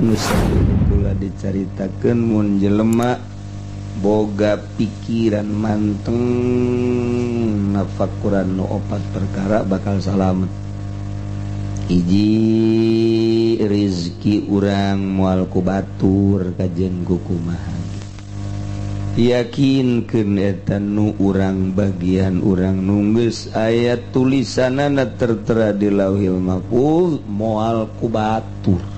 Nu kula dicaritakeun mun jelema boga pikiran manteng nafakuran nu opat perkara bakal salamet. Hiji, rizki urang moal ku batur kajen ku kumaha, yakinkeun eta nu urang bagian urang nu geus aya tulisanana tertera di Lauhil Mahfuz moal ku batur.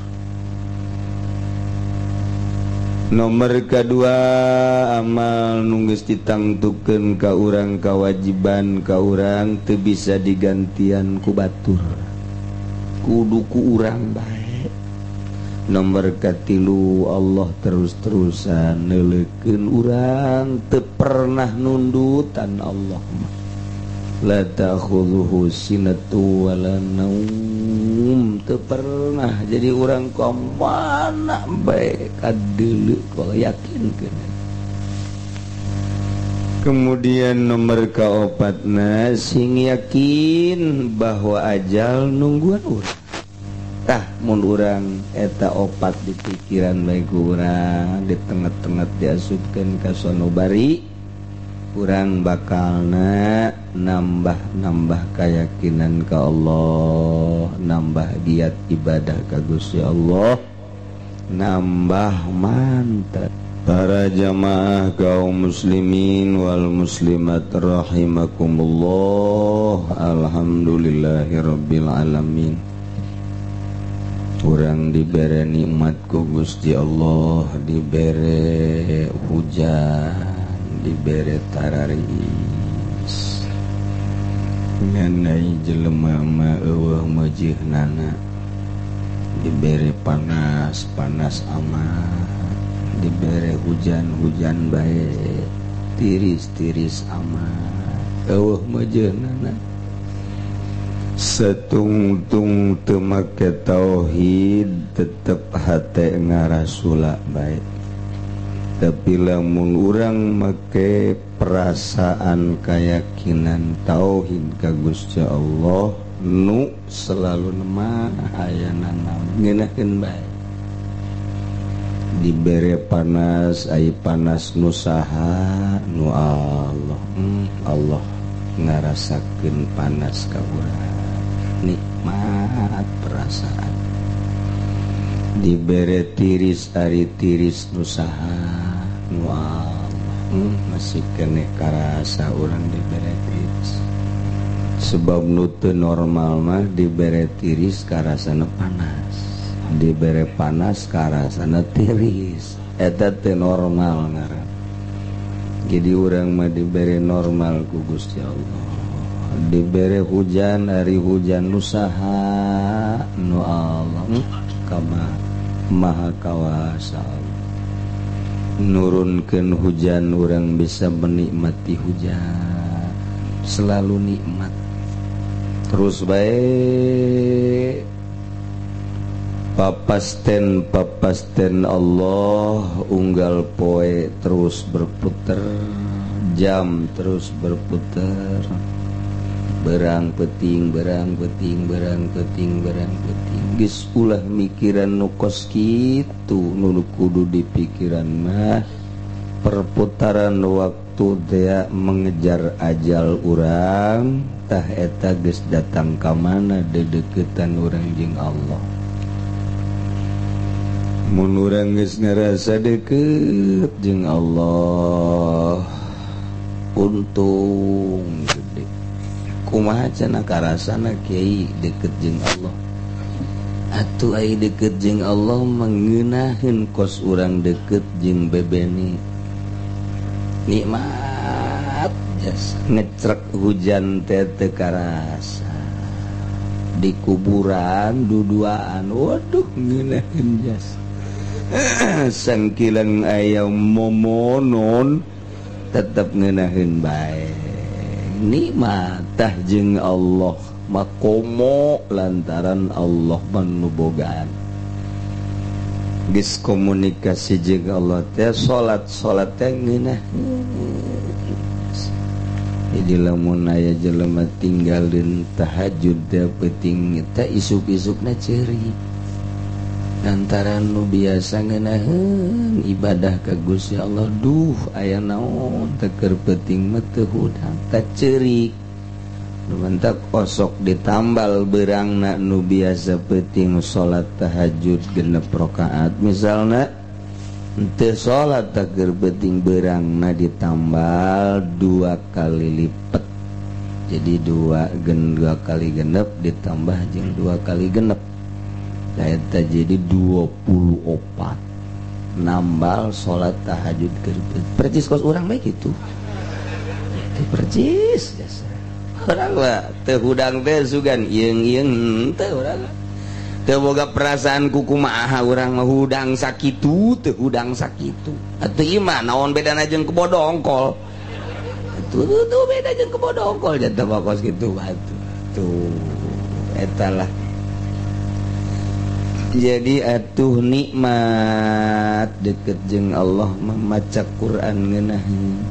Nomor kedua, amal nu geus ditangtukeun ka urang, kewajiban ka urang teu bisa digantian ku batur, kudu ku urang bae. Nomor katilu, Allah terus-terusan neuleukeun urang, teu pernah nundutan Allah mah. La ta'khudhuhu sinatu wala naum, teu pernah jadi urang ka mana bae kadeuleu kalau yakinkeun. Kemudian nomor kaopatna, sing yakin bahwa ajal nungguan urang. Tah mun urang eta opat di pikiran bae ku urang, di tengah-tengah diasupkeun ka sanubari, urang bakalna nambah-nambah keyakinan ka Allah, nambah giat ibadah ka Gusti Allah, nambah mantap. Para jamaah kaum muslimin wal muslimat rahimakumullah, alhamdulillahirabbil alamin. Urang dibere nikmat ku Gusti Allah, dibere hujan, dibere tararis. Nganai jelema mah eueuh meujeunana, dibere panas, panas amat, dibere hujan, hujan bae, tiris-tiris amat, eueuh meujeunana. Setungtung teu make tauhid tetep hate ngarasula bae. Tapi lamun urang make perasaan keyakinan tauhid ka Gusti Allah nu selalu nema ayana naon ngeunaheun bae. Dibere panas ai panas nu saha? Nu Allah. Allah ngarasakeun panas ka urang, nikmat perasaan. Dibere tiris ari tiris nu saha? Nu Allah. Masih keneh karasa urang dibere tiris, sebab nu teu normal mah dibere tiris karasana panas, dibere panas karasana tiris, eta teu normal ngaran. Jadi urang mah dibere normal ku Gusti Allah. Dibere hujan ari hujan nu saha? Nu Allah. Kama maha kawasa Allah. Nurunkeun hujan urang bisa menikmati hujan, selalu nikmat terus bae. Papasten papasten Allah unggal poe terus berputar, jam terus berputar, berang peting berang peting berang peting berang peting. Geus ulah mikiran nu kos kitu, nu kudu dipikiran mah perputaran waktu dia mengejar ajal urang. Tah eta geus datang ka mana dedeketan urang jeung Allah. Mun urang geus ngarasa deket jeung Allah, untung gede. Kumaha cenah karasana kiai deket jeung Allah? Atuh ai deket jeung Allah mengenaheun kos urang deket jeung bebeni, nikmat jas ngecrek hujan teh teu karasa. Di kuburan duduaan, waduh, ngeunaheun jas. Sangkilang aya momonon tetep ngeunaheun bae, nikmat. Tah jeung Allah makomo lantaran Allah menubogaan geus komunikasi jeung Allah teh, salat salat teh ngeunah. Jadi lamun aya jelema tinggalin tahajud teh peuting teh isuk-isukna ceuri. Lantaran nu biasa ngeunaheun ibadah ka Gusti Allah, duh aya naon teu keur peuting mah teu hudang tah ceurik. Nu mantak osok ditambal beurangna nu biasa peuting salat tahajud 6 rakaat misalna, teu salat tah keur peuting beurangna ditambal 2 kali lipat. Jadi 2 kali genep ditambah jeung 2 kali genep. Eta jadi 24 nambal salat tahajud keur percis kos urang bae kitu. Teu percis jasa. Urang lah teu hudang teh sugan ieung-ieung teu urang. Teu boga perasaan kukumaha urang mah hudang sakitu teu hudang sakitu. Atuh ieu mah naon bedana jeung kebo dongkol. Tuh tuh beda jeung kebo dongkol jatuh mah kos kitu batu. Tuh eta lah. Jadi atuh nikmat deket jeung Allah mah maca Quran ngeunaheun,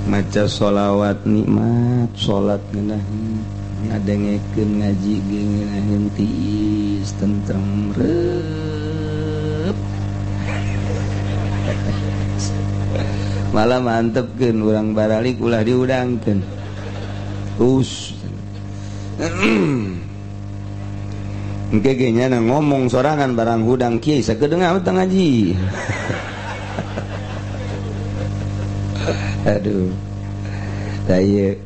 maca sholawat nikmat, salat ngeunaheun, ngadengekeun ngaji ge ngeunaheun tiis tentrem reup. Malah mantepkeun urang baralik ulah diudangkeun. Us. Engke ge nya ngomong sorangan barang hudang kieu sakedeung teu ngaji. Aduh. Tah ieu.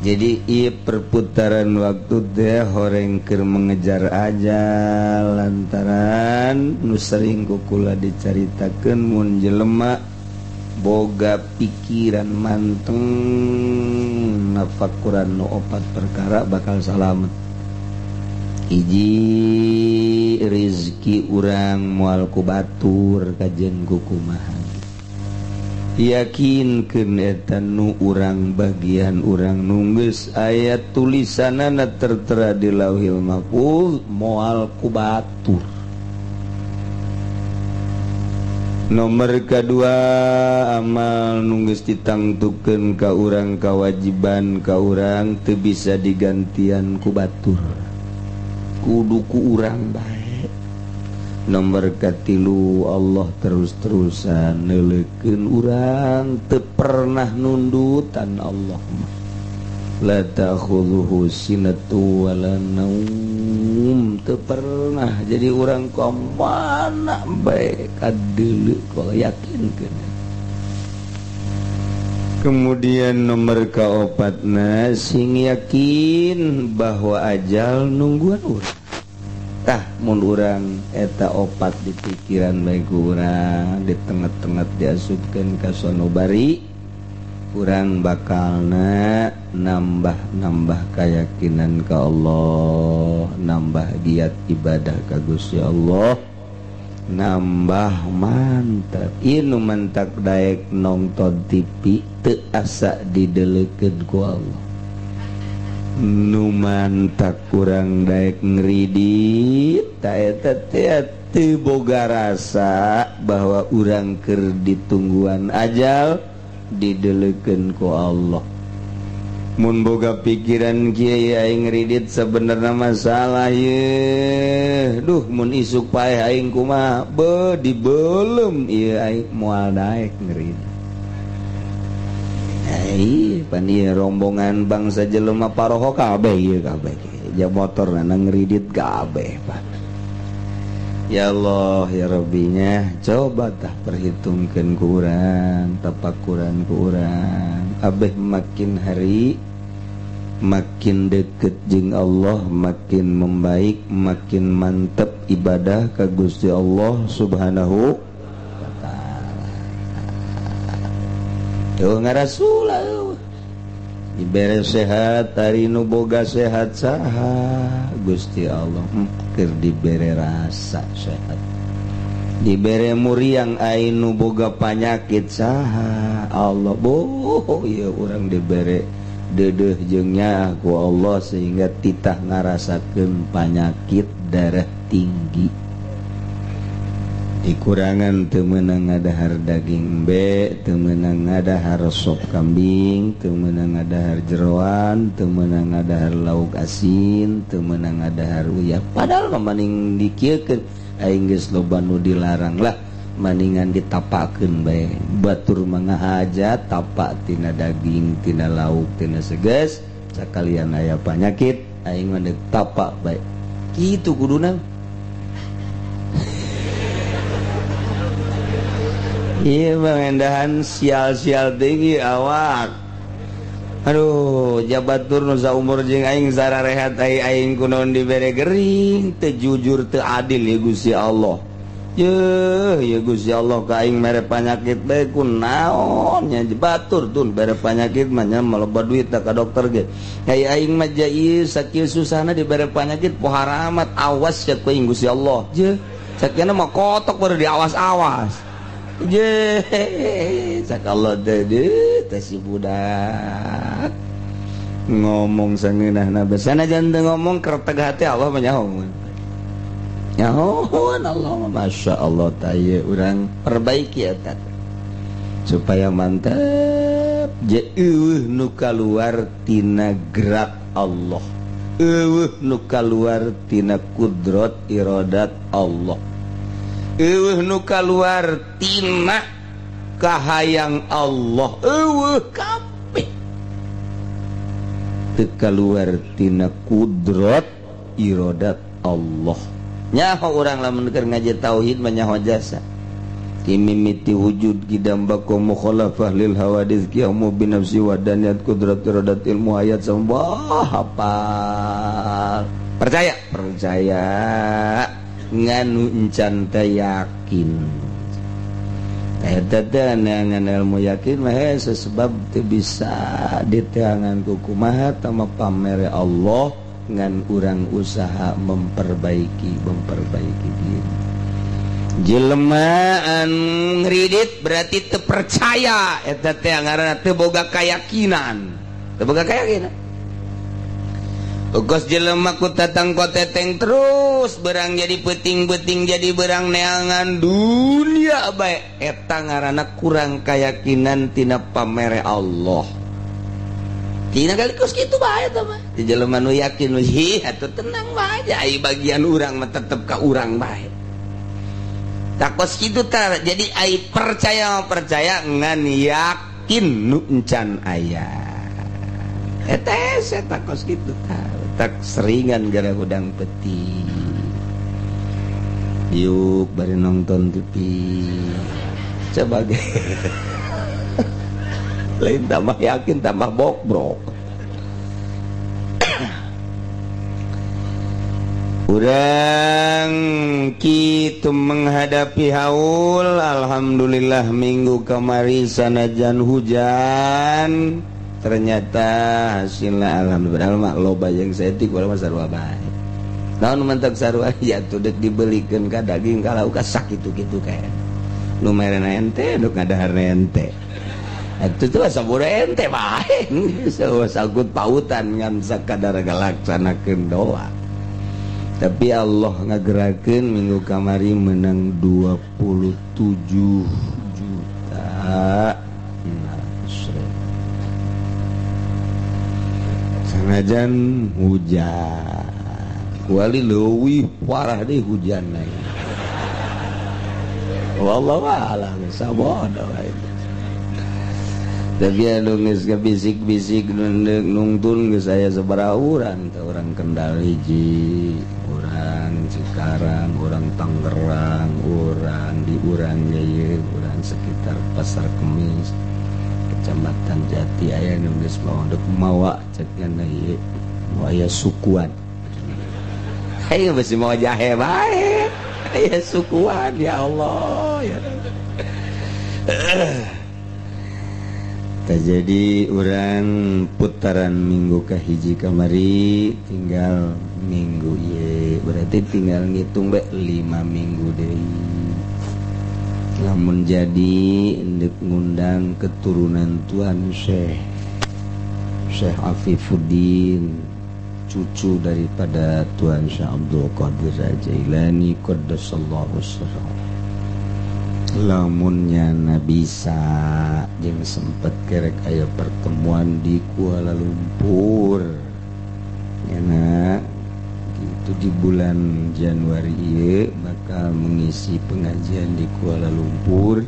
Jadi ieu perputaran waktu teh horeng keur mengejar ajal lantaran nu sering ku kula dicaritakeun mun jelema boga pikiran manteng nafakuran nu opat perkara bakal salamet. Hiji rizki urang moal ku batur kajen ku kumaha. Yakinkeun eta nu urang bagian urang nunggeus aya tulisanana tertera di Lauhil Mahfuz moal ku batur. Nomor kedua amal nunggeus ditangtukeun ka urang kawajiban ka urang teu bisa digantian ku batur. Kudu ku urang bae. Nomor katilu Allah terus-terusan neuleukeun urang teu pernah nundutan Allah mah. La ta'khudhuhu sinatu wala naum, teu pernah jadi urang ka mana bae kadeuleu kalau yakinkeun. Kemudian nomor kaopatna sing yakin bahwa ajal nungguan urang. Tah mun urang eta opat di pikiran bae ku urang di tengah-tengah diasupkeun ka sonobari, urang bakalna nambah-nambah keyakinan ka Allah, nambah giat ibadah ka Gusti Allah, nambah mantap. Ieu nu mantak daek nonton TV teu asa dideleukeun ku Allah. Nu mantak kurang daek ngridit ta eta teh teu boga rasa bahwa urang keur ditungguan ajal dideleukeun ku Allah. Mun boga pikiran kieu aing ngridit sebenarnya masalah ye. Duh mun isuk paeh aing kumaha be dibelem ieu aing moal daek ngridit. Ai pan ieu rombongan bangsa jelema paroho kabeh ieu kabeh ja motorna ngridit kabeh pan. Ya Allah ya Rabbinya, coba tah perhitungkeun ku urang, tapakuran ku urang. Abeh makin hari makin deket jeung Allah, makin membaik, makin mantep ibadah ka Gusti Allah Subhanahu wa taala. Eueuh ngarasul eueuh. Dibere sehat ari nu boga sehat saha Gusti Allah. Keur dibere rasa sehat, dibere muriang ai nu boga panyakit saha Allah. Boh ieu urang dibere deudeuh jeung nyaah ku Allah sehingga titah ngarasakeun panyakit darah tinggi. Dikurangan teu meunang ngadahar daging embe, teu meunang ngadahar sop kambing, teu meunang ngadahar jeroan, teu meunang ngadahar lauk asin, teu meunang ngadahar uyah. Padahal mah maning dikieukeun aing geus loba nu dilarang lah, maningan ditapakeun bae. Batur mah ngahaja tapak tina daging, tina lauk, tina seges, sakalian aya panyakit aing mah deuk tapak bae. Kitu kuduna. Iya pengendahan sial-sial tinggi awak. Aduh, jabatur nu saumur jeung aing sararehat aing kunaon dibere gering, teu jujur teu adil ya Gusti Allah. Yeuh, ya Gusti Allah ka aing mere panyakit bae kunaon nya batur tun bere panyakit mah nya maloba duit ka dokter ge. Ai aing mah ieu sakieu susahna dibere panyakit pohara amat awas ya ku aing Gusti Allah. Jeuh, sakieu mah kotok baru diawas-awas. Je, cak Allah teh teh si budak ngomong sangeunahna sanajan teu ngomong kerteg hati Allah mah nyaho. Nyahoan Allah mah Masya Allah tah ieu urang perbaiki eta supaya mantep. Je eueuh nu kaluar tina gerak Allah, eueuh nu kaluar tina kudrat iradat Allah, eueuh nu kaluar tina kahayang Allah, eueuh kabeh teu kaluar tina kudrat iradat Allah. Nyaho urang lamun keur ngaji tauhid mah nyaho jasa timimiti wujud kidam bako mukhalafah lil hawadits qiyamu bi nafsi wa daniyat kudrat iradat ilmu hayat sembah hafal. Percaya percaya nganu encan teh yakin. Eta teh ngan ilmu yakin mah hese sebab teu bisa diteangan ku kumaha tama pamere Allah ngan urang usaha memperbaiki diri. Jelema anu ngridit berarti teu percaya eta teh ngaranna teu boga keyakinan. Teu boga keyakinan. Ogos jelema ku tatang koteteng terus berang jadi peting-peting jadi berang neangan dunia bae eta ngaranna kurang keyakinan tina pamere Allah. Tina kali kos kitu bae eta mah. Di jelema nu yakin hi atuh tenang bae ai bagian urang mah tetep ka urang bae. Takos kitu tah jadi ai percaya percaya ngan yakin nu encan aya. Eta eta kos kitu tah. Tak seringan gara hudang peti. Yuk bari nonton TV. Coba ge. Lain tambah yakin tambah bokbrok. Urang kitu menghadapi haul, alhamdulillah minggu kamari sanajan hujan ternyata hasilnya alhamdulillah mah loba jeung saeutik walau mah sarua bae. Naon mentak sarua ya tuh deuk dibelikeun ka daging ka lauk ka sakitu-kitu kae. Nu merena ente nu ngadahar ente. Atuh tuh sabura ente bae. Sagut pautan ngan sakadar ngalaksanakeun doa. Tapi Allah ngagerakeun minggu kamari menang 27 juta. Sanajan hujan. Kuali leuwih parah deh hujan naik. Wallahu a'lam sabodo bae. Tapi anu geus bisik-bisik nungtun geus aya sabaraha urang teh, urang Kendal hiji, urang Cikarang, urang Tangerang, urang di urang ieu, urang sekitar Pasar Kemis, Kecamatan Jati aya nu geus mawa deuk mawa cek nya ieu, aya sukuan. Ayo besi mawa jahe bae. Aya sukuan ya Allah ya. Jadi urang putaran minggu kahiji kamari tinggal minggu ieu berarti tinggal ngitung bae 5 minggu deui. Lamun jadi endek ngundang keturunan Tuan Syekh Syekh Afifuddin, cucu daripada Tuan Syekh Abdul Qadir Jailani qaddasallahu sirrahu. Lamunnya na bisa jeung sempet kerek aya pertemuan di Kuala Lumpur enak gitu di bulan Januari ieu bakal mengisi pengajian di Kuala Lumpur,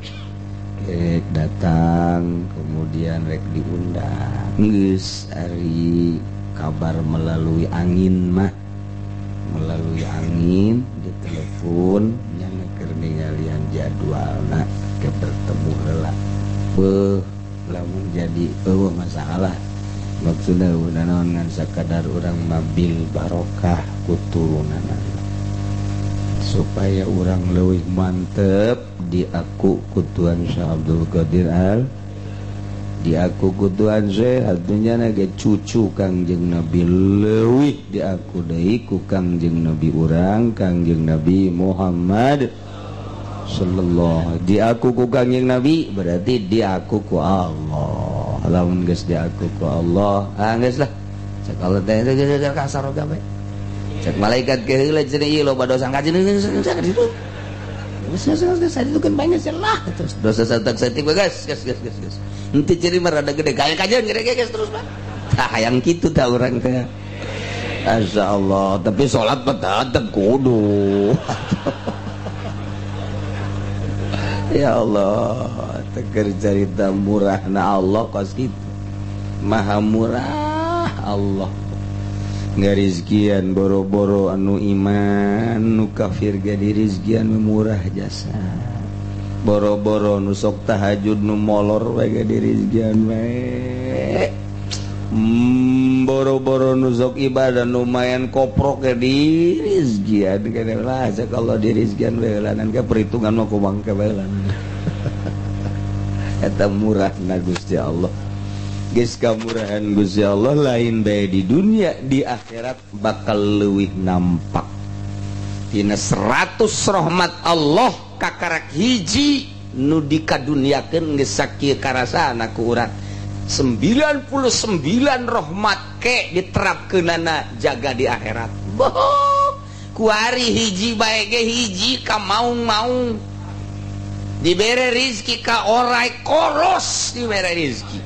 rek datang kemudian rek diundang. Geus ari kabar melalui angin mah, melalui angin di telepon nya keur ningalian jadwalna ke bertemu heula. Beuh, lamun jadi eueuh masalah, maksudna naon, ngan sakadar urang mabil barokah kuturunanana supaya urang leuwih mantep diaku ku Tuan Syekh Abdul Qadir Al, diaku ku Tuan Syekh artinya ge cucu Kangjeng Nabi, leuwih diaku deui ku Kangjeng Nabi urang, Kangjeng Nabi Muhammad sallallahu. Diaku ku Kangjeng Nabi berarti diaku ku Allah. Lamun geus diaku ku Allah, ah geus lah, cek Allah teh geus kasar gawe. Cek malaikat ke heula cenah, ieu loba dosa kajeun ditu. Geus geus geus itu kan banyak lah, terus dosa satak saeutik geus geus geus geus geus. Henteu ciri mah rada gede kaya kajeun gede geus terus mah. Tah hayang kitu tah urang teh. Masya Allah, tapi sholat mah tetep kudu. Ya Allah, teker cerita murah na Allah kos kitu. Maha murah Allah. Ngarizkian boro-boro anu iman, nu kafir ge dirizkian murah jasa. Boro-boro nu sok tahajud, nu molor we ge dirizkian we. Boro-boro nu sok ibadah, lumayan koprok ge dirizkian kene lah. Cek Allah dirizkian we heulanan ke perhitungan mah kumang ke heulanan. Eta murah na Gusti Allah. Geus kamurahan Gusti Allah lain bae di dunia, di akhirat bakal leuwih nampak. Tina 100 rahmat Allah kakarak hiji nu dikaduniakeun geus sakieu karasana ku urang. 99 rahmat ke diterapkeunana jaga di akhirat. Bohong. Kuari hiji bae ge hiji ka maung-maung. Dibere rizki ka orai koros, dibere rizki.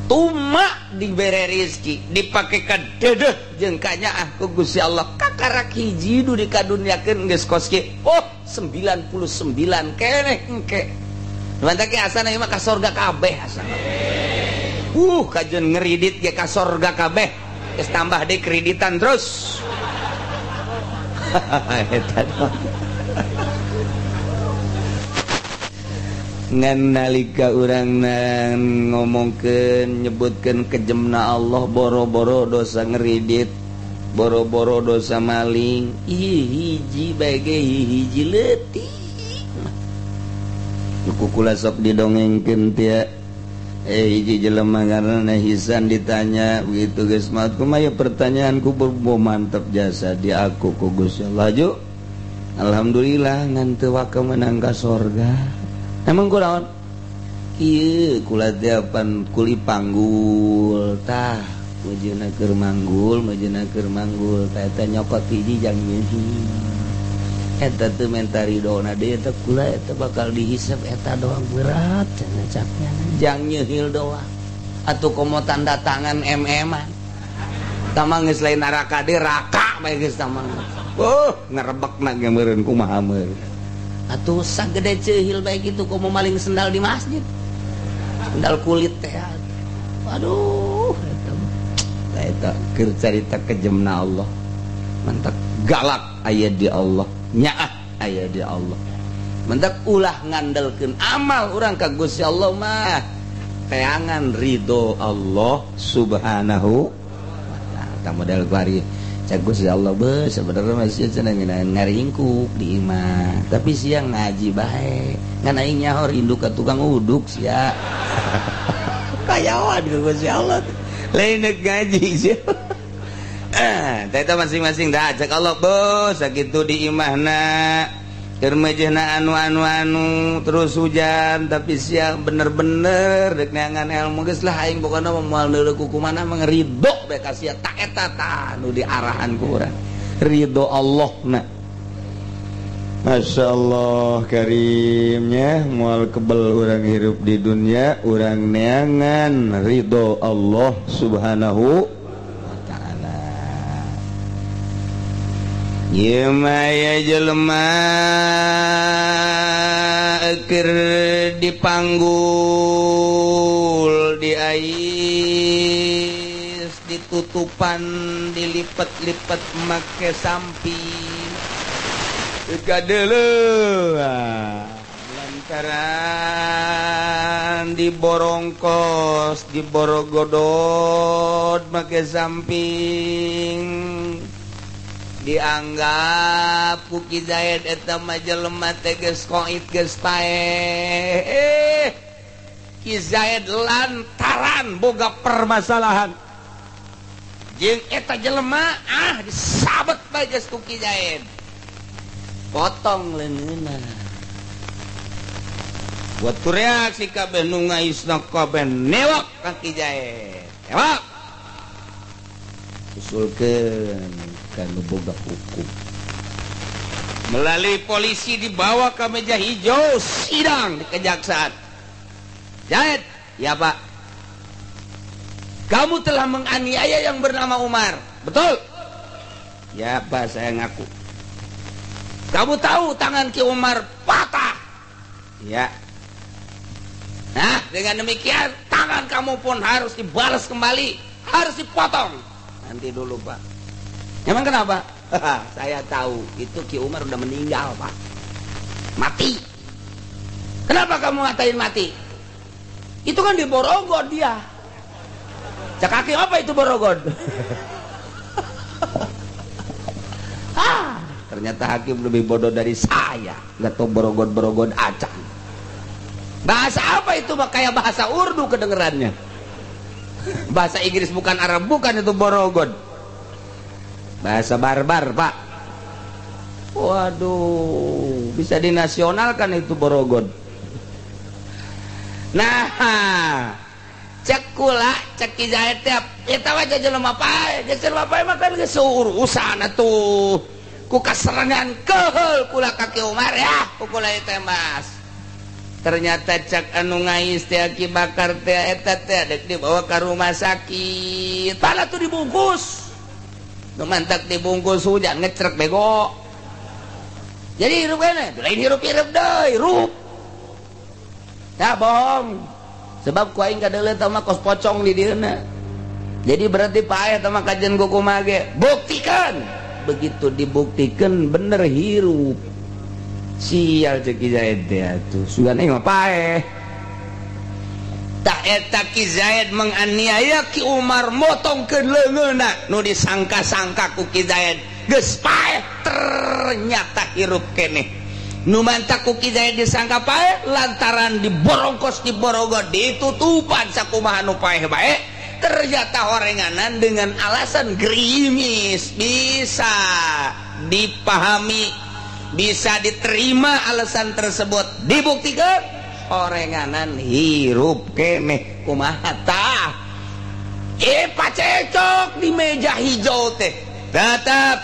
Tuma dibere rizki dipake ka dedeh jeung kanyaah ku Gusti Allah kakarak hiji nu dikaduniakeun geus kos kieu. Oh, 99 keneh engke. Mantap ge asana ieu mah ka sorga kabeh asana. Kajeun ngeridit ge ka sorga kabeh. Geus tambah deui kreditan terus. Eta ngan nalika urang ngomongkeun nyebutkeun kejemna Allah, boro-boro dosa ngeridit, boro-boro dosa maling, ih hiji bae ge hiji leutik. Nu kukula sok didongengkeun teh hiji jelema ngaranna Hisan ditanya begitu geus maut, kumaha pertanyaan kubur, mantep jasa diaku ku Gusti Allah. Laju alhamdulillah ngan teu waka meunang ka sorga. Emang kulaon kieu kula teh pan kuli panggul tah meujeuhna keur manggul, meujeuhna keur manggul tah eta nyokot hiji jang nyeuhi eta teu menta ridona deui, eta kula eta bakal dihisab eta doang berat cenah capnya jang nyeuhil doang atuh komo tanda tangan MM-an tamang geus lain neraka deui raka bae geus tamang. Oh, ngerebekna ge meureun kumaha meureun. Atuh sagede ceuhil bae kitu komo maling sendal di masjid. Sendal kulit teh. Aduh, eta eta keur carita kejemna Allah. Mantak galak aya di Allah, nyaah aya di Allah. Mantak ulah ngandelkeun amal urang ka Gusti Allah mah. Teangan ridho Allah Subhanahu wa ta'ala. Model kuari cak Gusti Allah be sebenarnya masih cenah ngaringkuk di imah, tapi siang ngaji bae ngan aing nyaho rindu ka tukang uduk sia. Kayawan ku Gusti Allah lain ngaji sia. Teh masing-masing dah cek Allah bos sakitu di imahna keur meujeuhna anu-anu-anu terus hujan tapi siang bener-bener dek neangan ilmu geus lah aing pokona mah moal neuleuh ku kumana mah ridho bae ka sia tak eta tah nu diarahan ku urang ridho Allah na. Masya Allah karimnya, mual kebel urang hirup di dunia, urang neangan ridho Allah Subhanahu wa Ta'ala. Ieu mah ya jelema keur dipanggul, diais, ditutupan, dilipet-lipet make samping dulu, lantaran diborongkos, diborogodot make samping, dianggap ku Ki Zaid eta mah jelema teh geus koit, geus paeh. Eh, Ki Zaid lantaran boga permasalahan jeung eta jelema, ah, disabet bae geus ku Ki Zaid, potong leungeunna. Buat reaksi kabeh nu ngaisna, kabeh newak ka Ki Zaid, newak, usulkeun ka nu boga hukum. Melalui polisi dibawa ke meja hijau sidang di kejaksaan. "Zaid." "Ya, Pak." "Kamu telah menganiaya yang bernama Umar, betul?" "Ya, Pak, saya ngaku." "Kamu tahu tangan Ki Umar patah?" "Ya." "Nah, dengan demikian tangan kamu pun harus dibalas kembali, harus dipotong." "Nanti dulu, Pak. Emang kenapa?" "Saya tahu itu Ki Umar udah meninggal, Pak, mati." "Kenapa kamu ngatain mati?" "Itu kan di Borogod dia." Cek hakim, "Apa itu Borogod?" Ah, ternyata hakim lebih bodoh dari saya, nggak tahu Borogod Borogod acan. Bahasa apa itu mah, kayak bahasa Urdu kedengerannya, bahasa Inggris bukan, Arab bukan, itu Borogod bahasa barbar, Pak. Waduh, bisa dinasionalkan itu Borogod. Nah, cek kula, cek Ki Zaid teh, eta mah jelema paeh, jelema paeh mah kan geus urusan atuh. Ku kaserangan keheul kula ka Ki Umar ya, ku kula tembas. Ternyata cek anu ngais teh, Ki Bakar teh, eta teh dek dibawa ke rumah sakit. Pala tuh dibungkus. Nu mantak dibungkus hujan ngecrek, bego. Jadi hirup keneh, lain hirup-hirup deui, hirup. Ya bohong. Sebab ku aing kadeuleu mah kos pocong di dieuna. Jadi berarti paeh teh mah kajian ku kumaha ge. Buktikan. Begitu dibuktikan bener hirup. Sial, cek Ki Zaid teh atuh. Sugan aing mah paeh. Tah, eta Ki Zaid menganiaya Ki Umar, motongkeun leungeunna, nu disangka-sangka ku Ki Zaid geus paeh ternyata hirup keneh. Nu mantak ku Ki Zaid disangka paeh lantaran diborongkos, diborogot, ditutupan sakumaha nu paeh bae, ternyata horenganan dengan alasan gerimis bisa dipahami, bisa diterima alasan tersebut. Dibuktikan horenganan hirup keneh. Kumaha tah? Eh, pacecok di meja hijau teh tetap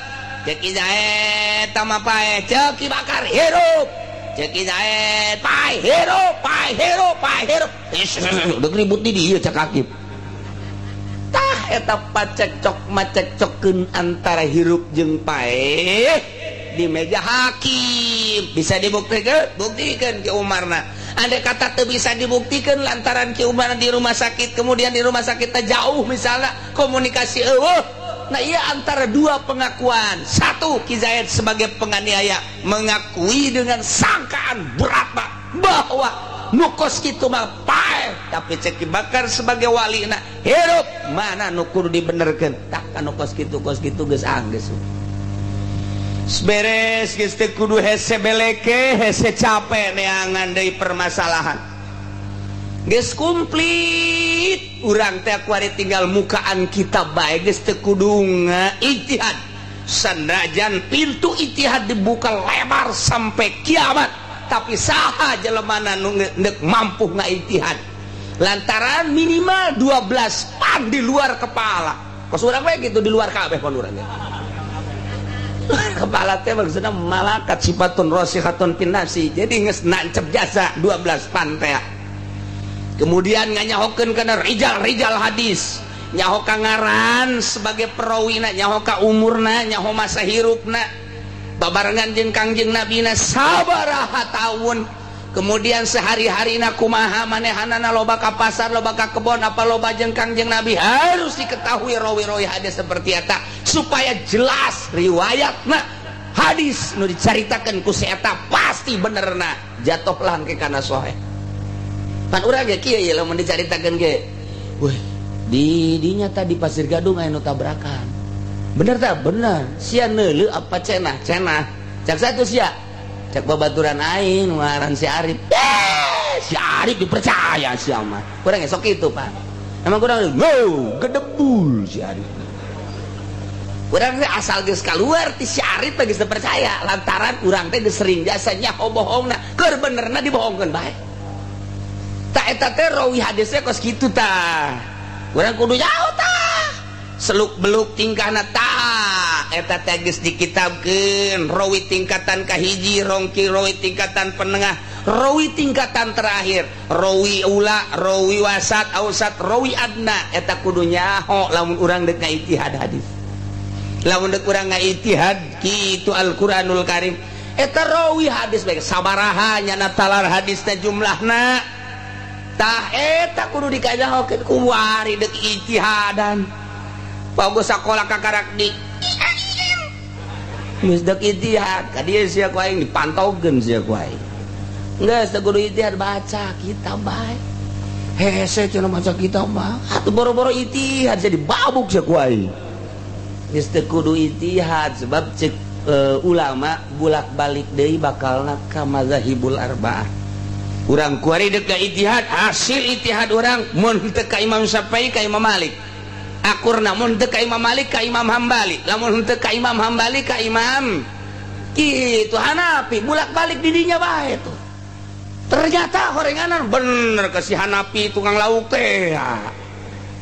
cek Ki Zaid tama paeh, cek Ki Bakar hirup, cek Ki Zaid paeh, hirup, paeh, hirup, paeh, hirup. Udah ribut di dia. Cek hakim, tah eta pacekcok macekcokeun antara hirup jeung paeh di meja hakim bisa dibuktikan, buktikan Ki Umarna. Andai kata teu bisa dibuktikan lantaran Ki Umar di rumah sakit, kemudian di rumah sakit jauh misalnya, komunikasi euweuh. Nah, iya, antara dua pengakuan, satu Ki Zaid sebagai penganiaya mengakui dengan sangkaan berat, Pak, bahwa nu kos kitu mah paeh, tapi cek Ki Bakar sebagai wali nah hirup, mana nu kudu dibenerkeun? Tah kan kos kitu, kos kitu geus anggeus beres, geus teu kudu hese beleke, hese capek neangan deui permasalahan, geus komplit. Urang teh kuari tinggal mukaan kita bae, geus teu kudu ijtihad. Sanajan pintu ijtihad dibuka lebar sampai kiamat, tapi saha jelemana nu nek mampu ngaijtihad lantaran minimal 12 pan di luar kepala? Kos urang we gitu, di luar kabeh pan urang. Kepala teh maksudna malakat sifatun rasikhatun fin nafsi. Jadi geus nancep jasa 12 pan teh. Kemudian nganyahokeun kana rijal-rijal hadis. Nyaho ka ngaran sebagai perawina, nyaho ka umurna, nyaho masa hirupna. Babarengan jeung Kangjeng Nabina sabaraha tahun. Kemudian sehari-harina kumaha, manehanana loba ka pasar, loba ka kebon, apa loba jeung Kangjeng Nabi, harus diketahui rawi-rawi hadis seperti eta supaya jelas riwayatna hadis nu dicaritakeun ku si eta pasti benerna, jatuhlah ke kana soheh. Pan urang ge kieu ye, lamun dicaritakeun ge, weh, di dinya tadi Pasir Gadung aya nu tabrakan, bener tak? Bener. Sia neuleu apa cenah? Cenah cak satu sia, cak babaturan aing nu ngaran si Arif. Eh, si Arif dipercaya sia mah. Kurang esok itu, Pak. Emang kurang go gedebul si Arif. Urang teh asal geus keluar ti si Arif teh geus percaya, lantaran urang teh geus sering jasa nyaho bohongna, keur benerna dibohongkeun bae. Tak, eta teh rawi hadisnya kos kitu tah. Urang kudu nyaho tah. Seluk beluk tingkahna tah, eta teh geus dikitabkeun rawi tingkatan kahiji, rongki rawi tingkatan penengah, rawi tingkatan terakhir, rawi ula, rawi wasat, ausat, rawi adna. Eta kudu nyaho lamun urang dek ngaijtihad hadis, lamun dek urang ngaijtihad kitu Al-Qur'anul Karim. Eta rawi hadis bae sabaraha nyana talar hadis teh jumlahna tah, eta kudu dikajahokeun kuari dek ijtihadan. Bagus sakola kakarak di geus dek ijtihad ka dieu sia ku aing dipantaukeun sia ku aing. Geus teu kudu ijtihad, baca kitab bae hese cenah, maca kitab mah atuh boro-boro ijtihad jadi babuk sia ku aing. Geus teu kudu ijtihad sebab cek ulama bulak-balik deui bakalna ka mazahibul arba'ah. Urang kuari dek ka ijtihad, hasil ijtihad urang mun teu ka Imam Syafi'i ka Imam Malik akurna, mun teu ka Imam Malik ka Imam Hambali, lamun teu ka Imam Hambali ka Imam kitu Hanafi, bulak-balik didinya bae tuh. Ternyata horenganan bener ke si Hanafi tukang lauk teh.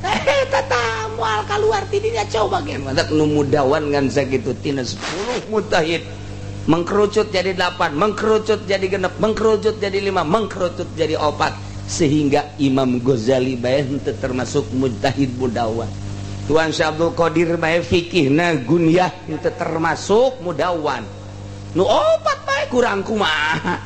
Eh, tata moal keluar tidinya. Coba gen mantak nu mudawan ngan sakitu, tina 10 mujtahid mengkerucut jadi 8, mengkerucut jadi 6, mengkerucut jadi 5, mengkerucut jadi 4, sehingga Imam Ghazali bae henteu termasuk mujtahid mudawan. Tuan Syekh Abdul Qadir bae fikihna gunyah henteu termasuk mudawan. Nu opat bae kurang kumaha?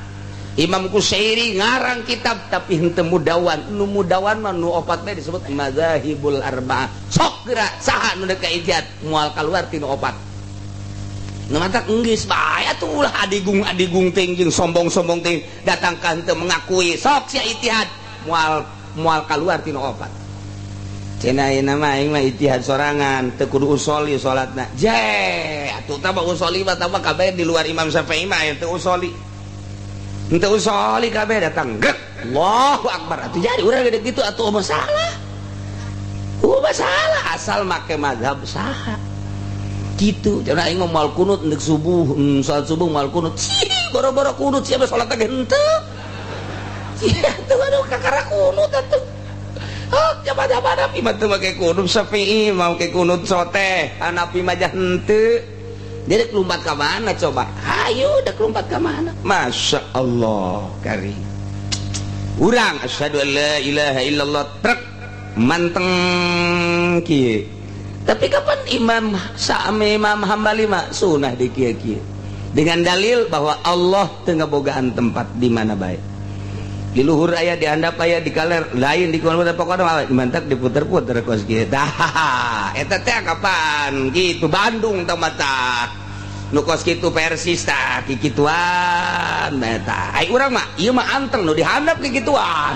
Imam Kusyairi ngarang kitab tapi henteu mudawan. Nu mudawan mah nu opat bae disebut mazahibul arba'ah. Sok geura saha nu dek ijtihad moal keluar tinu opat. Nu matak enggeus bae atuh, ulah adigung-adigung ting jeung sombong-sombong ting datang ka henteu mengakui. Sok sia ijtihad moal moal keluar tinu opat. Cenah ayeuna mah aing mah ijtihad sorangan, teu kudu usoli salatna. Je, atuh tah usoli mah tambah kabeh di luar Imam Syafi'i mah teu usoli. Henteu usoli kabeh datang gek. Allahu akbar. Atuh jadi urang gede gitu atuh masalah. Oh, masalah asal make mazhab saha. Gitu. Cenah aing mah moal kunut ndek subuh, salat subuh moal kunut. Cih, boro-boro kunut sia salat ge henteu. Sia tuh aduh kakara kunut atuh. Oh, coba Hanafi mah teu make kunut, Syafi'i mah make kunut sote, Hanafi mah henteu. Dia dek lompat ka mana coba? Hayu dek lompat ka mana? Masya Allah, kari. Urang asyhadu an la ilaha illallah trek manteng kieu. Tapi kapan Imam Sa'ami Imam Hambali mah sunah di kieu kieu. Dengan dalil bahwa Allah teu ngabogaan tempat di mana bae. Di luhur aya, di handap aya, di kaler lain, di kulon, pokoknya mah mantak diputer-puter kos kieu. Dah, eta teh kapan gitu Bandung tah mata nu kos kitu Persis tah kikituan eta. Ai urang mah ieu mah anteng nu dihandap kikituan.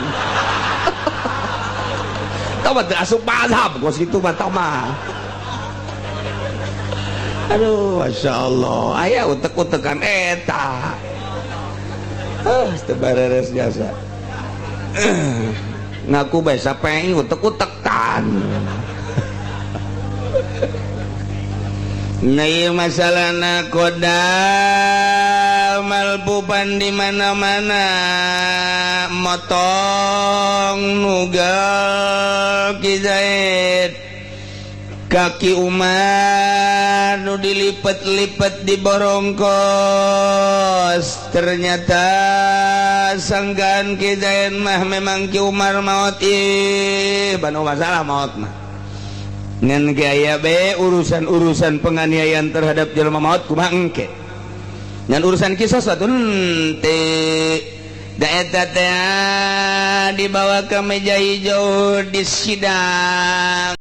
Tah mah teu asup mazhab kos kitu mah tah mah. Aduh, Masya Allah, aya utek-utekan eta. Ah, teu bareres jasa. Ngaku bae sape utek-utekan. Nah, ieu masalahna kodam malpupan di mana-mana motong nugal Ki Zaid. Kaki Umar nu dilipet-lipet di borongkos, ternyata sangkaan Ki Zain mah memang Ki Umar maut. Ih, banu masalah maut mah ngan aya be urusan-urusan penganiayaan terhadap jelema maut kumaha engke, ngan urusan kisos atuh henteu. Da eta teh dibawa ke meja hijau di sidang.